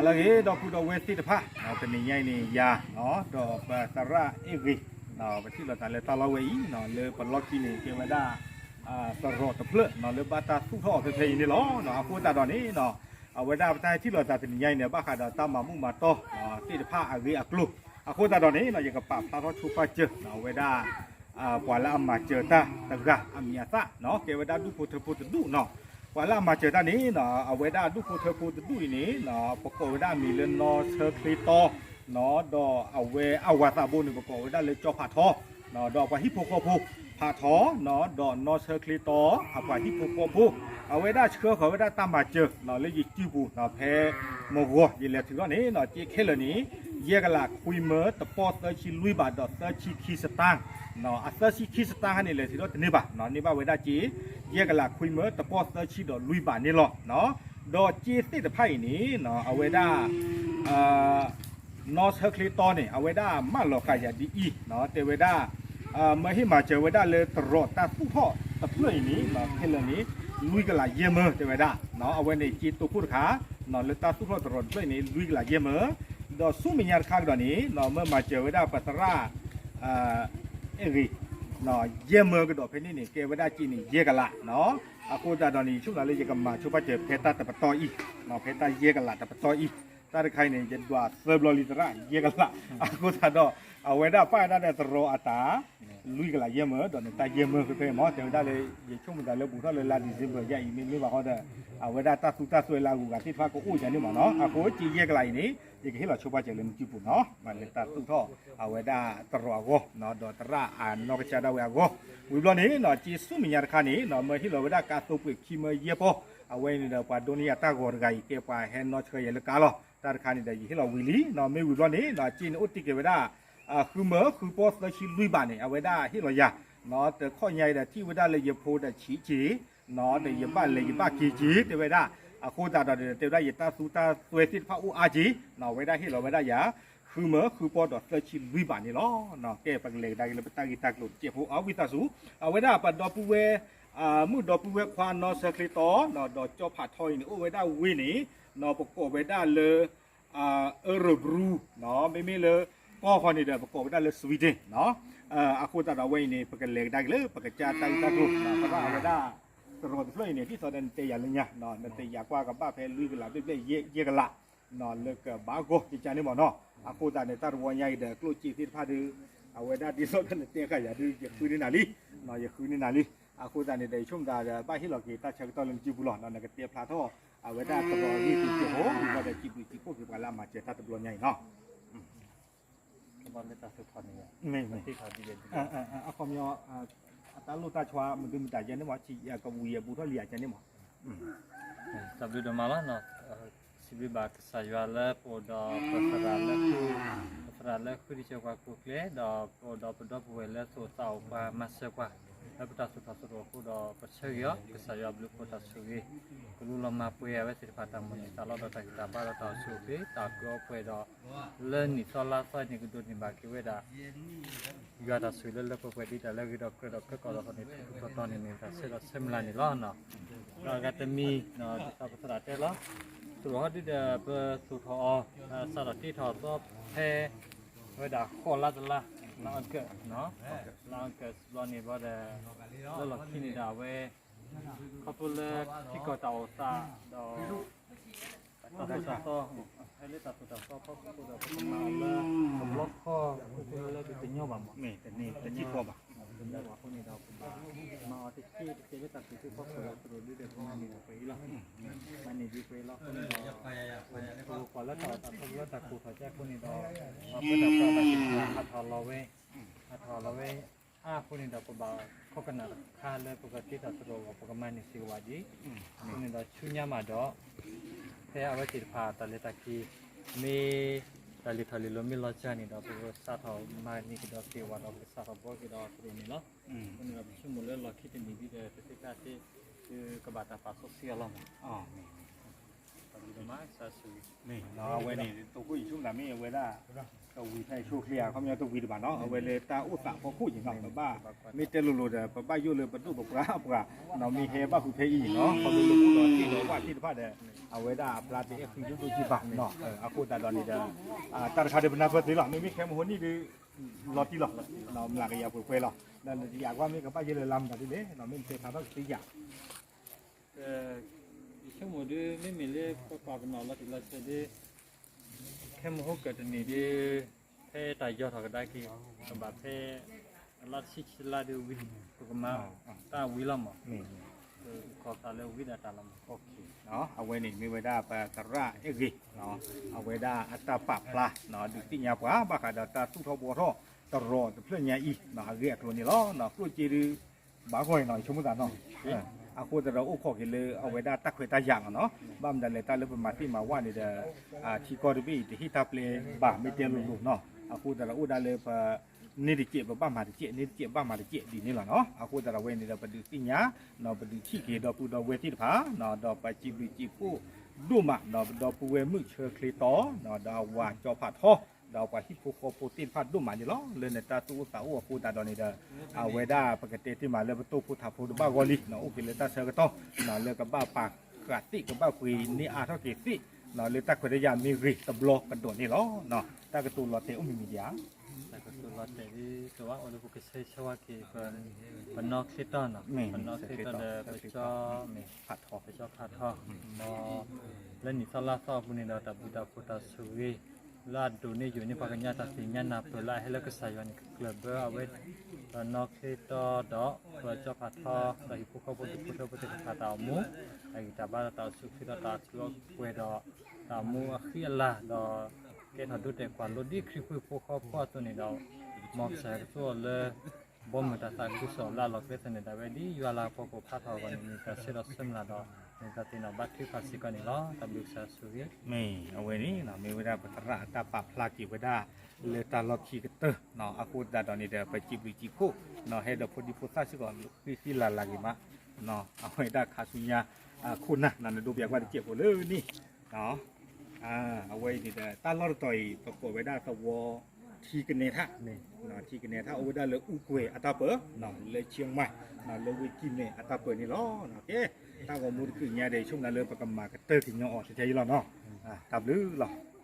တၢ်ဂ့ၤ ဒီပုၢ်ဒီဝဲၢ်သ့ၣ်တဖၣ်, တနံၤညါအံၤန့ၣ် ယၤ ဒီးပသရၣ်အဲၣ်ဂ့ၤ ပထံၣ်လိာ်သးလၢတၢ်လီၢ်ဝဲအံၤ လၢပလီၢ်ခံန့ၣ် ကဲဝဲဒၣ် သရိာ်တဖျၢၣ် လၢဘၣ်တၢ်သူၣ်ထီၣ်အီၤဖဲဖဲအံၤန့ၣ်လီၤ. အဃိသတးဒီးန့ၣ် အဝဲဒၣ်ပတၢ်ဟဲထံၣ်လိာ်သးတနံၤညါအံၤန့ၣ် ဘၣ်ဃးဒီးတၢ်မၤမူးမၤတီၢ်သ့ၣ်တဖၣ်အဂ့ၢ်အကျိၤ, အဃိသတးဒီးန့ၣ် ယကပာ်ဖျါထီၣ်ဆိပာ်စၢၤ အဝဲဒၣ် ပှၤလၢအမၤစၢၤတၢ်တဂၤအမံၤအသၣ် ကဲဝဲဒၣ်ဒူၣ်ဖိထၢဖိတဒူၣ်နီၤ. ပှၤလၢအမၤစၢၤတၢ်န့ၣ် အဝဲဒၣ်ဒူၣ်ဖိထၢဖိတဒူၣ်အံၤန့ၣ် ပကိးဝဲဒၣ်အမံၤလၢနီၢ်ဆၢချ့တီ ဒီးအဝဲအဝၤသးဘိန့ၣ် ပကိးဝဲဒၣ်လၢကၠီဖးထီ ဒီးအပှၤဟံၣ်ဖိဃီဖိ ဖးထီ ဒီးနီၢ်ဆၢချ့တီ အပှၤဟံၣ်ဖိဃီဖိ အဝဲဒၣ်ဆှၢဃီၤဝဲဒၣ်တၢ်မၤစၢၤ လၢယစုပူၤ ဖဲမုၢ်ဂီၤယလဲၤထုးထီၣ်န့ၣ် စ့ခဲလၢာ်န့ၣ် ယဲၢ်ကလးခွံမၢ တပီၢ်သၢဆံလွံၢ်ဘးဒီးသၢဆံခံစတၢၢ်, အသၢဆံခံစတၢၢ်ခါန့ၣ် လဲၤထုးထီၣ်တန့ၢ်ဘၣ်, န့ၢ်ဘၣ်ဝဲဒၣ်စ့ ယဲၢ်ကလးခွံမၢ တပီၢ်သၢဆံဒီးလွံၢ်ဘးန့ၣ်လီၤ. ဒီးစ့သ့ၣ်တဖၣ်အံၤန့ၣ် အဝဲဒၣ် နီၢ်ဆၢချ့တီန့ၣ် အဝဲဒၣ်မၢလီၤဃာ်ယၤဒ်အံၤ တဲဝဲဒၣ် မၢဟ့ၣ်မၤစၢၤဝဲဒၣ်လၢသရိာ်တၢ်သူၣ်ထီၣ်တဖျၢၣ်အံၤန့ၣ် ခဲလၢာ်န့ၣ် လွံၢ်ကလးယဲၢ်မၢ တဲဝဲဒၣ် အဝဲန့ၣ်စ့တိခိၣ်တခါ လၢတၢ်သူၣ်ထီၣ်သရိာ်တဖျၢၣ်အံၤန့ၣ် လွံၢ်ကလးယဲၢ်မၢ, ဒီးဆူမဲာ်ညါတခါကဒီးန့ၣ် မၢမၤစၢၤဝဲဒၣ်ပသရၣ် အဲၣ်ဂ့ၤ ယဲၢ်မၢကဒီးဖဲန့ၣ်န့ၣ် ကဲဝဲဒၣ်စ့န့ၣ် ယဲၢ်ကလးနီၤ. အဃိသတးဒီးန့ၣ် ယဆိကမိၣ်လၢယကမၤဆိပာ်စၢၤဖဲတၢ်တပတီၢ်အံၤ, ဖဲတၢ်ယဲၢ်ကလးတပတီၢ်အံၤ, တၢ်တခါအံၤန့ၣ် ယဒွးသၢဘျီလံသရၣ် ယဲၢ်ကလး, အဃိသတးဒီး အဝဲဒၣ်ပာ်ဝဲဒၣ်ဒီးသရိာ်အတၢ် လွံၢ်ကလးယဲၢ်မၢ ဒီးနတၢ်ယဲၢ်မၢဖဲဖဲမၢ တဲဝဲဒၣ်လၢ ယဆိကမိၣ်သးလၢဘူးထီၣ်လၢလါ December ယၤအံၤမ့မ့ၢ်ဘၣ်ဃီဒီး အဝဲဒၣ်တၢ်သူတၢ်စွဲလၢအဂုၤအဂၤသ့ၣ်တဖၣ်ကအိၣ်ယၤန့ၣ်မၢနီၤ. အဃိစ့ယဲၢ်ကလးအံၤန့ၣ် ယကဟ့ၣ်လီၤဆိပာ်စၢၤလၢနစုပူၤနီၤ, မၤလၢတၢ်သူၣ်ထီၣ်အဝဲဒၣ်သရိာ်အဂီၢ် ဒီးသရၣ်အနီၢ်ကစၢ်ဒၣ်ဝဲအဂီၢ်, ဝံၤဘျီန့ၣ် စ့ဆူမဲာ်ညါတခါန့ၣ် မၢဟ့ၣ်လီၤဝဲဒၣ်ကါသိပှ့ၤခံမၢယဲၢ်ပီၢ်, အဝဲန့ၣ်ဒီးပှၤဒိးန့ၢ်ယၤတၢ်ဂီၤတဂၤအံၤ ကဲပှၤဟဲနီၢ်ဆှၢယၤလၢကါလီၤ. တၢ်တခါန့ၣ်ဒီး ယဟ့ၣ်လီၤဝံၤလံ, မ့ၢ်ဝံၤဘျီန့ၣ် စ့န့ၣ်အိၣ်တ့ၢ်က့ၤဝဲဒၣ် ဃုမၢဃုပီၢ်သၢဆံလွံၢ်ဘးန့ၣ် အဝဲဒၣ်ဟ့ၣ်လီၤယၤ, တခီညါအံၤဒီးထံၣ်ဝဲဒၣ်လၢယဖိဒီးဆံးက့ၤ ဒီးယဘၣ်လဲၤယဘၣ်က့ၤက့ၤ တဲဝဲဒၣ်, အဃိသတးဒီး တဲဝဲဒၣ်ယတၢ်သူတၢ်စွဲသ့ၣ်တဖၣ်အိၣ်အါက့ၤ, အဝဲဒၣ်ဟ့ၣ်လီၤဝဲဒၣ်ယၤ ဃုမၢဃုပီၢ်ဒီးသၢဆံလွံၢ်ဘးန့ၣ်လီၤ. ကဲပကလဲၤကဒါက့ၤလၢပတၢ်ဂ့ၢ်တၢ်ကျိၤတစဲးဖိ အဝံသးစူၤ, အဝဲဒၣ်ပဒီပုၢ်ဝဲၢ် မုၣ်ဒီပုၢ်ဝဲၢ်ခွါနီၢ်ဆၢချ့တီ ဒီးကၠီဖးထီအံၤန့ၣ် အိၣ်ဝဲဒၣ်ဝ့ၢ်န့ၣ် ပကိးဝဲဒၣ်လၢ အၢရဘြူး, မ့မ့ၢ်လၢကီၢ်ခီန့ၣ်ဒီး ပကိးဝဲဒၣ်လၢ Sweden နီၤ. အဃိသတးဒီးအဝဲအံၤန့ၣ် ပကလဲၤကဒါက့ၤလၢ ပကစၢ်တၢ်ဂ့ၢ်တၢ်ကျိၤ သရၣ်အဝဲဒၣ် သရိာ်တဖျၢၣ်အံၤန့ၣ် ဒ်သိးဒီးနတဲယၤလၢညါ, နတဲယၤကွၢ်ကဘၣ်ဖဲလွံၢ်ကလးဘျဲၣ်ဘျဲၣ်ယဲၢ်ကလး လၢကဘၣ်ဂီၢ်ကကန့ၣ်မၢနီၤ. အဃိသတးန့ၣ် တၢ်တဝီညါအံၤဒီး ကျိၣ်စ့သ့ၣ်တဖၣ်ဒီး အဝဲဒၣ်ဒ်သိးဒီးနတဲဃာ်ယၤဒုး ယဃုန့ၢ်နၤလံ, ယဃုန့ၢ်နၤလံ. အဃိသတးန့ၣ်ဒီး ယဆိကမိၣ်သးဒီး ဘၣ်ဟ့ၣ်လီၤက့ၤတၢ်ဆၢကတီၢ်လၢနစုပူၤလီၤ, နကတဲဖျါထီၣ် အဝဲဒၣ်သရိာ်အဂ့ၢ်က့ၤက့ၤဖိ ဒ်သိးဒီးစံးဘျုးစံးဖှိၣ်က့ၤပှၤလၢအမၤစၢၤတၢ်တဘျီညါအံၤနီၤ. မ့ၢ် အခီပညီ အတၢ်လိၣ်တၢ်ဆှါ မဒုမတၤယဲန့ၣ်မး ကဝံၤယဲဘူးထီၣ်လံယဲန့ၣ်မး. တၢ်ဘျုးဒိၣ်မးလီၤ. စံးဘျုးဘၣ်ကစၢ်ယွၤလၢပအိၣ်ဒီးပသရၣ်လၢ ပသရၣ်လၢဃုတံၤဆၢပှၤကိးကျဲ ဒီးပအိၣ်ဒီးပဒီပုၢ်ဝဲၢ်လၢသူၣ်အိၣ်သးအိၣ်ပှၤမၤစၢၤပှၤ လၢပတၢ်သူၣ်ထီၣ်သရိာ်အဃိဒီး ပဆၢဂ့ၤအီၤ ကစၢ်ယွၤဘျုးဖှိၣ်တၢ်ဆိၣ်ဂ့ၤ ကလူလီၤမၤပှဲၤအဝဲသ့ၣ်တဖၣ်တၢ်မိၣ်န့ၢ်သးလီဒီးတၢ်ဂံၢ်တၢ်ဘါဒီး တၢ်အိၣ်ဆူၣ်အိၣ်ချ့ တၢ်အီၣ်ကုၢ်အီပှဲၤဒီး လၢနံၣ်သီလါသီအံၤန့ၣ် ကဒိးန့ၢ်ဘၣ်က့ၤဝဲဒၣ် ယွၤတၢ်ဆိၣ်ဂ့ၤလၢလၢပှဲၤပှဲၤဒ်တၢ်လၢအဂ့ၤဒီးကြၢးဒီးခဲကိာ်ဒီး သန့ၤထူထူတီတီန့ၣ်မ့ၢ်တၢ်ဆၢဒီးဆၢမုၢ်လၢ်န့ၣ်လီၤ. ဒီးအဂၤတမံၤ ဒ်သိးပသရၣ်တဲလီၤ သရိာ်ဟီဒုဒီး ပသူၣ်ထီၣ်အီၤ စးထီၣ်တ့ထီၣ်သီဖဲ ဝဲဒၣ်ဃိးလါတလါ လါအီကူး လါအီကူးဘျီန့ၣ်ဘျီဒီး လၢလီၢ်ခံန့ၣ်ဒီးအဝဲ ခီဖျိလၢထံကီၢ်တၢ်အိၣ်သးဒီး တၢ်သိၣ်တၢ်သီ ဖဲလၢတၢ်သိၣ်တၢ်သီဖီခိၣ်ဒီး ပကမၤအီၤလၢ တဘျီဃီ ခီဖျိလၢဒုးတညီဘၣ်မး တညီဘၣ်အဃိန့ၣ်ဒီး ပဘၣ်မၤအီၤတက့ၢ်တက့ၢ်လၢတၢ်သူၣ်ခုသးခုအသိးဒုဒီး ပမၤန့ၢ်ဒံးပှဲၤအံၤလီၤ. မၤန့ၢ်ဒံးပှဲၤအံၤလီၤအဃိန့ၣ်ဒီး ပကကွၢ်လၢတၢ်အိၣ်သးခီဖျိလၢတၢ်ကိၢ်ထီၣ်ကဲအဃိန့ၣ်ဒီး ပှၤပၢတၢ်ပြးတၢ်ကဟးထီၣ်လီၤဝဲ ဟးထီၣ်လီၤဝဲ အါအဃိန့ၣ်ဒီး ပဘၣ်ခိးကနၣ်တခါလၢပကတ့တၢ်သရိာ်အဂီၢ် ပကမၤန့ၢ်စ့ၢ်ကီးဘၣ်ဒံး အဃိန့ၣ်ဒီးဆူညါမးဒီး ဖဲအဝဲသ့ၣ်တဖၣ်တၢ်လဲၤတၢ်က့ၤ မ့ၢ်တၢ်လဲၤထီၣ်လဲၤလီၤမ့ၢ်လီၤစှၤန့ၣ်ဒီး ပကစးထီၣ်မၤန့ၢ်ကဒီးက့ၤဝဲဒီး ပကစးထီၣ်ဘှီက့ၤဒီးသရိာ်န့ၣ်လီၤ. အဃိန့ၣ်ဒီး ပဆိကမိၣ်လၢလီၢ်ခံတနံၤဒ်ဒီး တသ့ၣ်တဖၣ်သ့ၣ် ကဘၣ်တၢ်ပာ်စီဆှံအလီၢ်မး. အဝဲန့ၣ် သုးခိၣ်ယဆိကမိၣ်သးမ့ၢ်အဝဲဒၣ် တဝံၤဖဲအဆိအချ့ဧါ ခီပညီတဝံၤတဘၣ်နီၤ အဝဲလၢတၢ်အိၣ်သးဖီခိၣ်က့ၤနီၤ ပဘၣ် မ့ၢ်တဲလိၤလိၤဒီး ပဘၣ်ယိၣ်လၢပဒိၣ်ပပှၢ်အပှၤ နီၤ မ့ၢ်ဟဲဘၣ်ဃုာ်ဖဲအံၤနီၤ ခီဖျိလၢအိၣ်ဒီးသ့ၣ်ဒီးဝၣ်သ့ၣ်တဖၣ်ဒီး အဝဲဒၣ်အဖျါတအဲၣ်ဃံဒိၣ်ဒိၣ်က့ၤဘၣ်နီၤ အဃိသတးဒီးန့ၣ်ဒီး တၢ်တခါဒီးပနၢ်ပၢၢ်သ့လီၤ မ့မ့ၢ်ခဲမဟိနံၣ်ဒုး လီၤတံၢ်လီၤ မလၤကယၤပှဲၤပှဲၤလီၤ ဒီးယကွၢ်မ့ၢ်ကဘၣ်ယဲလၢလါမတၤဒ်လဲၣ် မ့ၢ်နတဲဖျါထီၣ်ကသ့ဧါ ယဆိကမိၣ်ဒုး မ့မ့ၢ်လၢပပာ်ပနီၣ်လီၤတံၢ်လီၤဆဲးဒုး ခဲမဟိကတနံၣ်ဒုး ဖဲတၢ်ယီၤထီၣ်ကဒါက့ၤ ကဘၣ်ဖဲ အလါတဆံခံလါဒုးဝံၤ ပကမၤတၢ်ဝံၤလီၤမး ကခီသးလၢဝံၤဒၣ်တၢ်လီၤမး အဝဲန့ၣ်မ့ၢ်ဝဲဒၣ်ပသရၣ်အဲၣ်ဂ့ၤ အဝဲဒၣ်အတၢ်ပာ်ဖျါ ဒုးသ့ၣ်ညါပှၤဘၣ်ဃးဒီးတၢ်သူၣ်ထီၣ်ဘှီထီၣ်တရီတဖျၢၣ်ညါအံၤ အဂ့ၢ်အကျိၤန့ၣ်လီၤ ကျိၣ်စ့ဒုး ဘၣ်ဂီၢ်အံၤနီၤ ယဆိကမိၣ်သးနီၤ အဃိသတးဒီးအိၣ်ခိးက့ၤလၢအဝဲဒၣ်တၢ်ခွဲးတၢ်ယာ်လီၤနီၤ ဘၣ်မတၤလဲၣ်တၢ်လၢပမၤသ့ၣ်မၤဝၣ်န့ၣ်ဒီး ထံကီၢ်တဘ့ၣ်အံၤတဟ့ၣ်တၢ်ပျဲဘၣ်မ့ၢ်တဲလိၤလိၤနီၤ အဃိသတးဒီးအိၣ်ဒၣ်လၢပ န့ၣ်တစဲးပဘၣ်မၤတစဲး န့ၣ်တစဲးဘၣ်မၤတစဲးဒ်န့ၣ်လီၤနီၤ အဃိသတးဒီးဝဲန့ၣ်ဒီးပဒုးသ့ၣ်ညါ ပဒုးထံၣ်က့ၤဒီပုၢ်ဒီဝဲၢ်သ့ၣ်တဖၣ် ဒီးပစံးဘျုးစံးဖှိၣ်ဒိၣ်မး ဒီပုၢ်ဝဲၢ်မုၣ်ဆၢချ့တီ ဒီးအဝၤကၠီဖးထီ ဒီးပှၤဟံၣ်ဖိဃီဖိသ့ၣ်တဖၣ်ဒိၣ်မးန့ၣ်လီၤ လၢနတၢ်သူၣ်အိၣ်သးအိၣ်အဃိသတးဒီးန့ၣ်ဒီး အဝဲဒၣ်ပကတဲတ့ၢ်မးလၢပတိၢ်ဖိထးဖိတဘၣ်ဂီၢ်လံ အိၣ်က့ၤလၢတၢ်ဆၢကတီၢ် လၢကဘၣ်ပာ်ဃာ်သ့ၣ် ကဘၣ်ပှ့ၤန့ၢ်အါထီၣ်က့ၤသ့ၣ် လၢတၢ်ခွဲးတၢ်ယာ်မ့ၢ်ဂ့ၤတဘျီကဒီးန့ၣ်လီၤ တၢ်ကတိၤလီၤတဲာ်အိၣ်မံၤမံၤဒံးဧါ တၢ်ကတိၤလီၤတဲာ်ဒ်သိးဝဲအိၣ်လၢပကဆၢဂ့ၤဆၢဝါက့ၤ ပနီၣ်ချ့တီၢ်နီၤ ပနီၣ်ချ့တီၢ်ဒီးပကၠီ ဖးထီ ပကၠီဖးထီ လၢနံၣ်သီလါသီအပူၤန့ၣ်ဒီးတၢ်ဘျုးတၢ်ဖှိၣ်တၢ်ဆိၣ်ဂ့ၤ လၢအဒိးန့ၢ်ယိာ်န့ၢ်ပှၤကညီတၢ်သ့ၣ်ညါနၢ်ပၢၢ်လၢအဟဲလၢကစၢ်ယွၤန့ၣ် ကကျၢၢ်ဘၢအဝဲ ပနီၣ်ချ့တီၢ်ဒီး ပကၠီဖးထီ ဒီးဟံၣ်ဖိဃီဖိဒူၣ်ဖိထၢဖိသ့ၣ်တဖၣ်တၢ်အိၣ်မူ အဂံၢ်တၢ်ဘါဒီးတၢ်အိၣ်ဆူၣ်အိၣ်ချ့ဒီး တၢ်အထူးအပှဲၤဒီး တၢ်အိၣ်မူအဃံအလၤဒီး ကဲထီၣ်ဒိတဲာ်ကွၢ်လိဒ်ခရံာ်ဖိဟံၣ်ဖိဃီဖိအသိးန့ၣ်ဒီး မ်ကစၢ်ယွၤကဆိၣ်အီၤလၢ ဘီမုၢ်တၢ်သးခုကစီၣ်လၢအလီၢ်ကျဲသန့ၣ် ဒၣ်ဝဲဒ်ယွၤလၤကပီၤကဖးထီၣ်အဂီၢ်န့ၣ် မ့ၢ်တၢ်ဆၢဒီးဆၢမုၢ်လၢ်ဒီး မ့ၢ်တၢ်သ့ၣ်နီၣ်ဘါထုကဖၣ်စ့ၢ်ကီးန့ၣ်လီၤ. တၢ်ဘျုးကစၢ်ဆိၣ်ဂ့ၤ. မ့ၢ်အဝဲန့ၣ် မ့ၢ်ဝဲဒၣ်ပသရၣ်အတၢ်ပာ်ဖျါက့ၤဝဲဒၣ် လၢတၢ်လီၢ်ခံကတၢၢ် အဃိသတးဒီးန့ၣ်ဒီး ပစံးဘျုးစံးဖှိၣ် ဟဲဒီးဖိဒံဖိသၣ်စ့ၢ်ကီး ဃံဃံလၤလၤဂ့ၤမး အဝဲဒၣ်ခါဆူညါ ခိၣ်နၢ် နဒိးပျးကွၢ်တစဲးဖိလၢန့ၣ် အဝဲအံၤန့ၣ်ဒီး တၢ်လီၢ်တတီၤအံၤ ပကိးဝဲဒၣ်သဝီ ထံကနဲထၣ် ထံကနဲထၣ် အိၣ်ဝဲဒၣ်လၢအူကွဲၤအတၢ်ပၢ လၢဆံမၢ် လၢဝ့ၢ်ကံၢ်မဲအတၢ်ပၢန့ၣ်လီၤ. ကဲ တၢ်ဂီၤမူတကုၢ်ညါဒီး ဆိကမိၣ်လၢပကမၤကတၢၢ်ကညီအီၤ တထံအံၤလီၤနီၤ. တၢ်ဘျုးလီၤ.